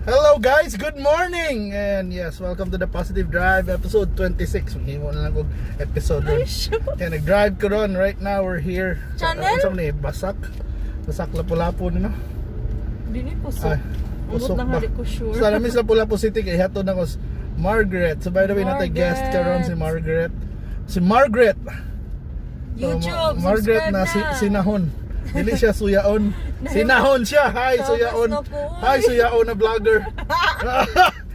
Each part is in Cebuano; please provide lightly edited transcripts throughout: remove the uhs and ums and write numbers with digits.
Hello guys, good morning! And yes, welcome to the Positive Drive episode 26. Maghimo na lang kog episode ron. Ay, sure. Kaya nag-drive ko ron. Right now, we're here. Channel? Sa ni Basak. Basak Lapu-Lapu no? Dili po. Ay, Ambot pusok lang ba? hali ko sure. Sa namin sa Lapu-Lapu City kay hatod na ko si Margaret. So by the way, natay guest karon si Margaret. Si Margaret. So, YouTube, Margaret subscribe na, na. si, sinahon. Dili siya suyaon. Sinahon siya. Hi Tapos suyaon. na po, uy. Hi suyaon na vlogger.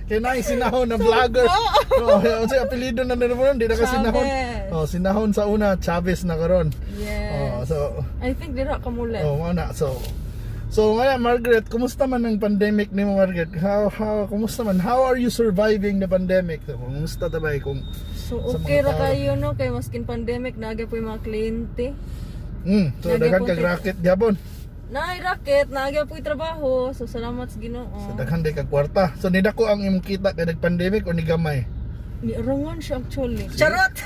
Kinay sinahon na vlogger. Oh, unsa apelyido na nila di na ka sinahon. Chavez. Oh, sinahon sa una, Chavez na karon. Yes. Oh, so I think dira ka muli. Oh, mao na. So nga Margaret, kumusta man ang pandemic nimo, Margaret? How kumusta man? How are you surviving the pandemic? So, kumusta ta ba kung So sa mga okay ra tao. kayo no kay maskin pandemic naga po yung mga kliyente. So Nagya daghan po kag racket gyapon. Naay racket, naga po yung trabaho. So salamat sa Ginoo. So daghan day kag kwarta. So nidako ang imong kita kay nag-pandemic o nigamay? Ni arangan siya actually. Charot.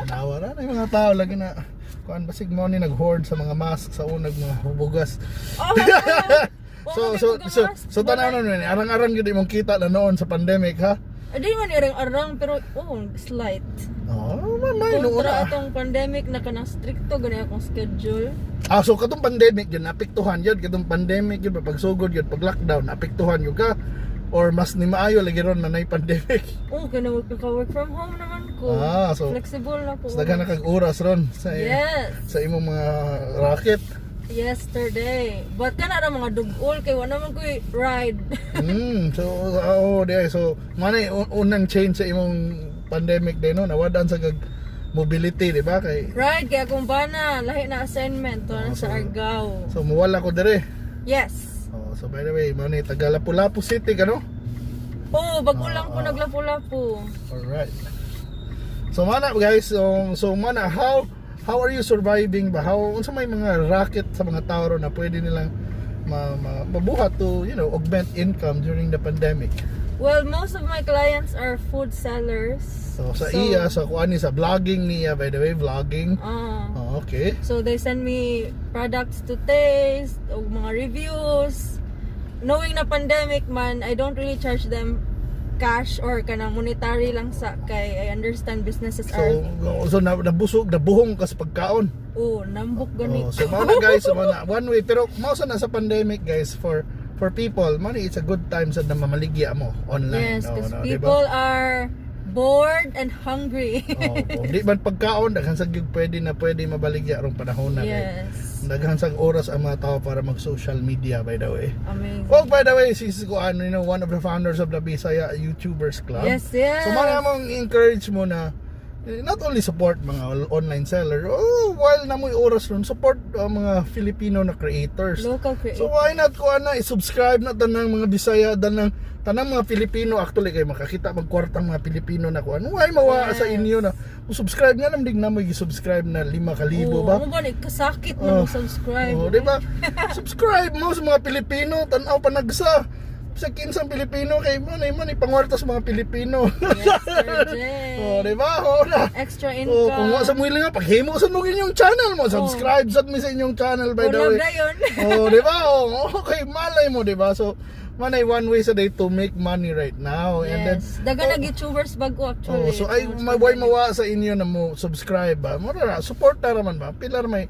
Nawa ra na yung mga tao lagi na kuan basig mo ni nag-hoard sa mga mask sa unag mga bugas. Oh, So so so so tanaw na nun, arang-arang gyud imong kita na noon sa pandemic ha. Di man arang-arang pero oh, slight. Oh, mamay noon Kontra na. atong pandemic na kanang stricto gani akong schedule. Ah, so katong pandemic yun, naapektuhan yun, katong pandemic yun, pagsugod yun, pag lockdown, naapektuhan yun ka or mas ni maayo lagi ron na nay pandemic? Oh, kana work from home naman ko. Ah, so flexible na ko. so daghan na kag oras ron sa Yes. sa imong mga racket. Yesterday. But kana ra mga dugol kay wala man ko'y ride. So oh, di ay. So manay unang change sa imong pandemic din no, nawadan sa kag mobility, di ba? Kay Ride kay akong bana, lahi na assignment to na Oh, sa Argao. So muwala ko dire. Yes. Oh, so by the way, mao ni taga Lapu-Lapu City ka no? Oh, bago lang ko Ah, ah. naglapu-lapu. Alright. So mana guys, so mana how are you surviving ba? How unsa may mga racket sa mga tao ron na pwede nilang mabuhat to, augment income during the pandemic? Well, most of my clients are food sellers. So sa iya, sa kuan ni sa vlogging niya, by the way, vlogging. Ah. Oh, okay. So they send me products to taste, o mga reviews. Knowing na pandemic man, I don't really charge them cash or kanang monetary lang sa kay I understand businesses So are so nabusog, nabuhong ka sa pagkaon. Oh, nambok Oh, ganito. so mao na guys, mao na one way pero mao sa na sa pandemic guys for people, money it's a good time sa na mamaligya mo online. Yes, Oh, because no, di ba? people are bored and hungry. Oh, kung di man pagkaon, daghan sa gyud pwede na pwede mabaligya rong panahon na. Yes. Daghan sa oras ang mga tao para mag social media, by the way. Amazing. Well, by the way, si Kuan, one of the founders of the Bisaya YouTubers Club. Yes. So mana mong encourage mo na not only support mga online seller, oh, while na mo'y oras ron, support mga Filipino na creators. Local creators. So why not kuan na i-subscribe na tanang mga Bisaya, tanang tanang mga Pilipino actually kay makakita magkwartang mga Pilipino na kuan. Why mawa sa inyo na subscribe nga nam dig na mo gi-subscribe na 5,000 Oh, ba? Mo ba ni kasakit Oh. mo subscribe. Oh, di ba? Subscribe mo sa mga Pilipino, tan-aw panagsa sa kinsang Pilipino kay mo na mo ni pangwarta sa mga Pilipino. Yes, Sir Jay. Oh, di ba? Oh, na. Extra income. Oh, kung wa sa mo nga paghimo sa mo inyong channel mo, subscribe sad mi sa inyong channel, by the Collab way. na yun. Oh, di ba? Oh, okay, malay mo, di ba? So, manay one way sa day to make money right now. And then Yes. Daga nag YouTubers bago actually. oh, so ay Tungod sa may pandemic. mawa sa inyo na mo subscribe ba. Mo ra support ra man ba. Pila ra may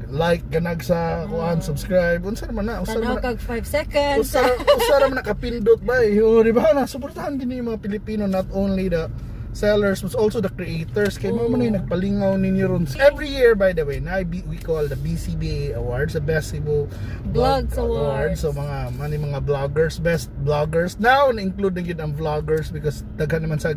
like ganag sa kuan subscribe. Unsa man na? Unsa Tanaw man na? kag 5 seconds. Usa ra man nakapindot ba eh. Oh, di ba? Na suportahan din yung mga Pilipino, not only the sellers but also the creators kay mo man ay nagpalingaw ninyo ron. Every year, by the way, na we call the BCBA Awards, the Best Cebu Blogs Awards. So mga mani mga vloggers, best vloggers. Now na-include na gyud ang vloggers because daghan naman sa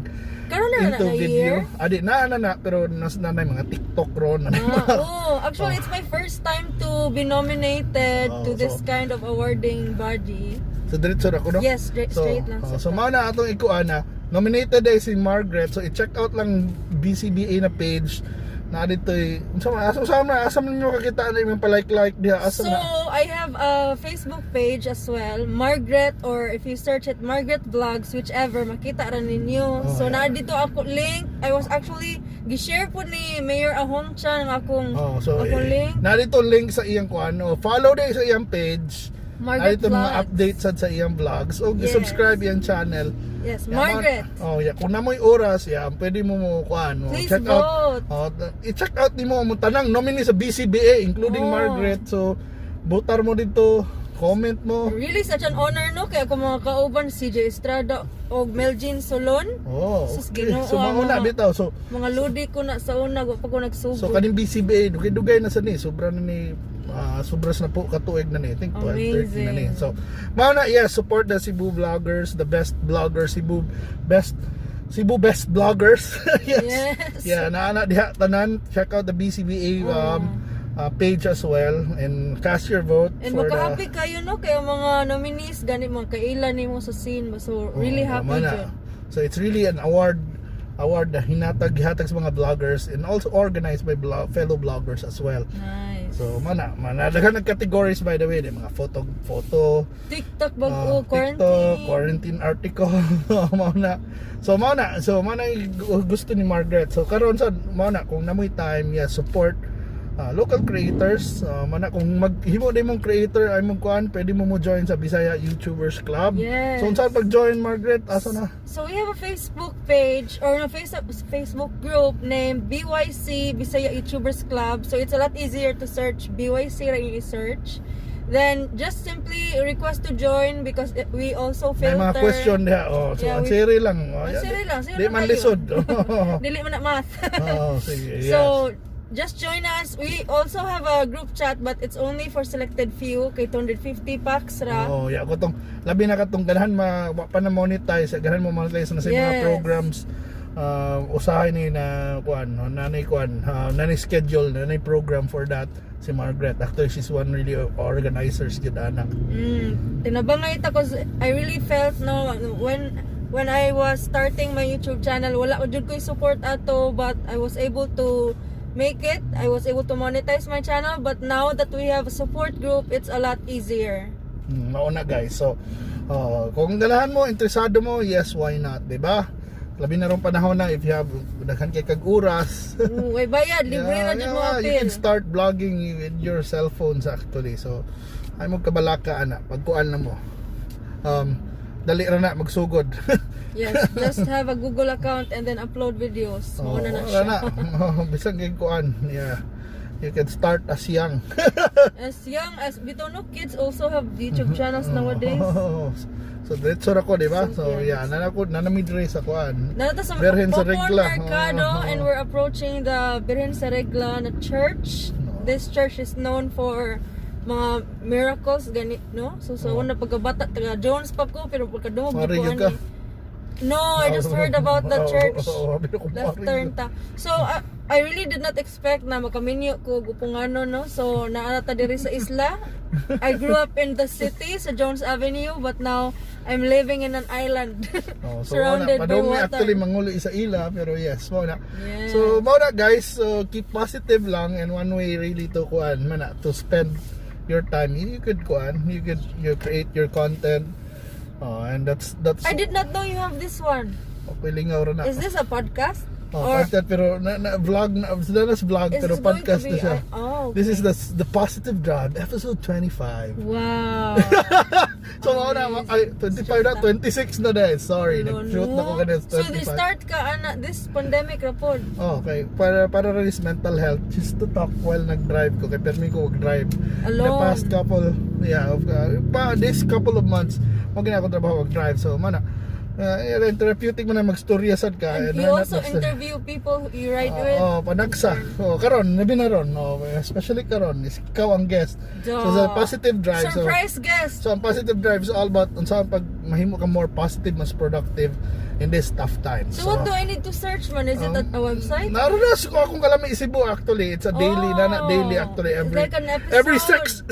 Karon na na into na video. year. Adi na na na pero nas na na mga TikTok ron na Ah, oh, actually it's my first time to be nominated Oh, to this so- kind of awarding body. So diretso ra ko no. Yes, straight, So, straight lang oh, sa so mao na atong ikuan na nominated ay si Margaret. So i-check out lang BCBA na page na dito eh. Unsa man asa asa man asa man ninyo kakita na imong pa-like like diha asa So, na? I have a Facebook page as well, Margaret, or if you search it, Margaret Vlogs, whichever, makita ra ninyo. Oh, So, yeah. naa dito ako link. I was actually, gi-share po ni Mayor Ahong Chan ang akong, Oh, so akong eh, link. na dito link sa iyang kuan. Oh, follow day sa iyang page. Margaret Ay, mga Vlogs. Updates sad sa iyang vlogs. O subscribe iyang channel. Yes, Yeah, Margaret. Oh, yeah. Kung namoy oras, yeah, pwede mo mo kuan mo. Please Check out. vote. Oh, i-check out nimo mo tanang nominee sa BCBA, including Margaret. So, botar mo dito, comment mo. Really such an honor, no? Kaya kung mga kauban, CJ Estrada o Meljean Solon. Oh, Sus, okay. Ginoo, So mauna bitaw. So Mga lodi ko na sa una, wa pa ko nagsubo. So kaning BCBA, dugay-dugay na sa ni, sobra na ni sobras na po katuig na ni. I think 12, 13 na ni. Amazing. So, mao na, yes, support the Cebu vloggers, the best vloggers, Cebu best bloggers. Yes. Yeah, naa na diha tanan. Check out the BCBA page as well and cast your vote And for the makahappy kayo, no? Kaya mga nominees gani mga kaila nimo sa scene ba, so really Oh, happy tama na. jud. So it's really an award na hinatag gihatag sa mga vloggers and also organized by fellow bloggers as well. Nice. So mana mana daghan ng categories, by the way, di mga photo photo, TikTok bag-o, quarantine. TikTok, quarantine article, mao na. So mao na, so mao na yung gusto ni Margaret. So karon sa mao na, kung namoy time, yeah, support local creators. Mao na, kung maghimo din mong creator ay mong kuan, pwede mo mo join sa Bisaya YouTubers Club. Yes. So unsa pag-join, Margaret? Asa na? So we have a Facebook page or a Facebook group named BYC, Bisaya YouTubers Club. So it's a lot easier to search. BYC ra yung i-search. Then just simply request to join because we also May filter. mga question diha. Oh, so Yeah, answer lang. Oh, yeah, Answer lang, sige di lang man kayo. lisod. Dili man na math. Oh, sige. Yes. So just join us. We also have a group chat, but it's only for selected few, kay 250 pax ra. Oh, yeah, ko tong labi na katong ganahan ma wa pa na monetize, ganahan mo monetize na sa mga programs, usahay ni na kuan, no, nanay kuan, nanay schedule, nanay program for that si Margaret. Actually, she's one really organizers gid ana. Tinabangay ta 'cause I really felt, no, when I was starting my YouTube channel, wala jud ko'y support ato, but I was able to make it. I was able to monetize my channel, but now that we have a support group, it's a lot easier. Mauna guys. So, kung ganahan mo, interesado mo, yes, why not, 'di ba? Labi na rong panahon na if you have daghan kay kag oras. Way bayad, libre na jud mo You apil. can start blogging with your cell phones actually. So, ay mo kabalaka ana, pagkuan na mo. Dali ra na magsugod. Yes, just have a Google account and then upload videos. Mao Oh, na wala siya. na. Bisan kay kuan. Yeah. You can start as young. As young as bitaw, no, kids also have YouTube channels nowadays. Oh, so diretso ra ko, di ba? So So, yeah, nana ko nanami diri sa kuan. Nandito sa Birhen sa Popon Regla. Mercado Oo. and we're approaching the Birhen sa Regla na church. No. This church is known for mga miracles ganit, no? So sa una pagkabata, taga Jones pa ko, pero pagkadungog Pari di ko yun ka. ani. No, I just heard about the church. Oo, pero kung Left pari turn yun. ta. So I really did not expect na makaminyo ko gupungano, no. So naa ta diri sa isla. I grew up in the city sa Jones Avenue, but now I'm living in an island Oh, so surrounded wala, by padung mi water. actually manguli sa ila, pero yes, mao na. So mao na guys, so keep positive lang, and one way really to kuan man na, to spend your time, you could kuan, you could you create your content. Oh, and that's I did not know you have this one. Okay, lingaw ra na. Is this a podcast? Oh, Or podcast, pero na vlog na sila na vlog is pero this going to podcast be na siya. Oh, This is the Positive Drive episode 25. Wow. So mao na, ay, 25 na, 26 na dahil. Sorry, No, nag-shoot na ko no. ganun So they 25. start ka ana this pandemic ra pod. Oh, okay. Para rin is mental health, just to talk while nag-drive ko. Kay permi ko mag-drive. The Alone. past couple, yeah, of, pa, this couple of months, mo gina ako trabaho mag-drive. So, mana, yeah, therapeutic mo na magstorya sad ka. And And you why not also interview people who you ride with. Oh, panagsa. Oh, karon, labi na ron. Oh, especially karon, is ikaw ang guest. So, sa Positive Drive. So, Surprise guest. So ang Positive Drive is all about unsa ang pag mahimo ka more positive, mas productive in this tough times. So what do I need to search, man? Is it at a website? Naroon na ko akong kalami Cebu actually. It's a daily na na daily actually Oh, it's every like an episode. Every 6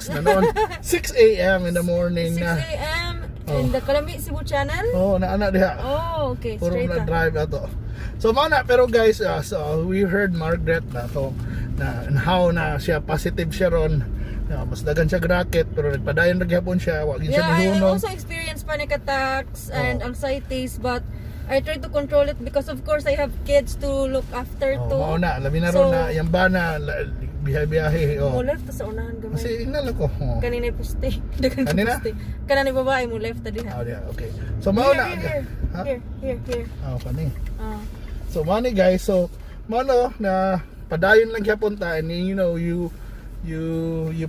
6 na noon. 6 a.m. in the morning 6 na. a.m. in the Kalami Cebu channel? Oh, na ana diha. Oh, okay. Puro Straight na ah. drive ato. So mao na, pero guys, so we heard Margaret na to na and how na siya positive siya ron. Na, mas dagan siya racket pero nagpadayon ra gyapon siya, wa gyud siya Yeah, I nihunong. also experience panic attacks and Oh. anxieties, but I try to control it because of course I have kids to look after Oh, too. mao na, labi na ron So, na yang bana Biyahe-biyahe. Mo Oh. left ta sa unahan gamay. Kasi ingnan lang ko. Oh. Kanina poste. Dagan Kanina? poste. Kanina babae mo left ta diha. Oh, yeah, okay. So mao na. Here, here, Ha? here, here, here. Oh, kani. Ah. So money guys, so mano na padayon lang gyapon ta and you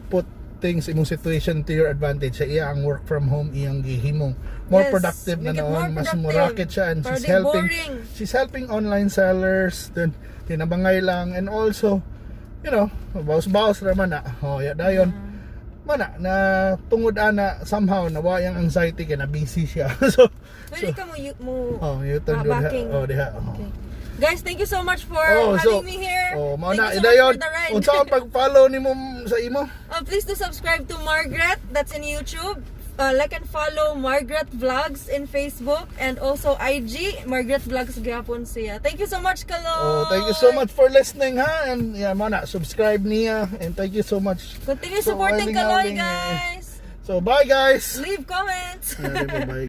put things, imong situation, to your advantage. Sa iya ang work from home, iyang gihimong more Yes, productive na make it noon, more mas productive. muraket siya and Para she's di helping boring. she's helping online sellers then tinabangay lang and also bawas-bawas ra man na. Oh, ya dayon. Mana na tungod ana somehow nawa yang anxiety kay na busy siya. So Pwede ka mo oh, you turn Ah, diha. backing. Oh, diha. Oh. Okay. Guys, thank you so much for Oh, having me here. Oh, mao Thank na you so much idayon. for the ride. Unsa ang pag-follow nimo sa imo? Please do subscribe to Margaret. That's in YouTube. Like and follow Margaret Vlogs in Facebook and also IG Margaret Vlogs gyapon siya. Thank you so much, Kaloy. Oh, thank you so much for listening ha. And yeah, mao na subscribe niya and thank you so much. Continue So, supporting waling Kaloy, hawling, eh. guys. So bye guys. Leave comments. Yeah, bye.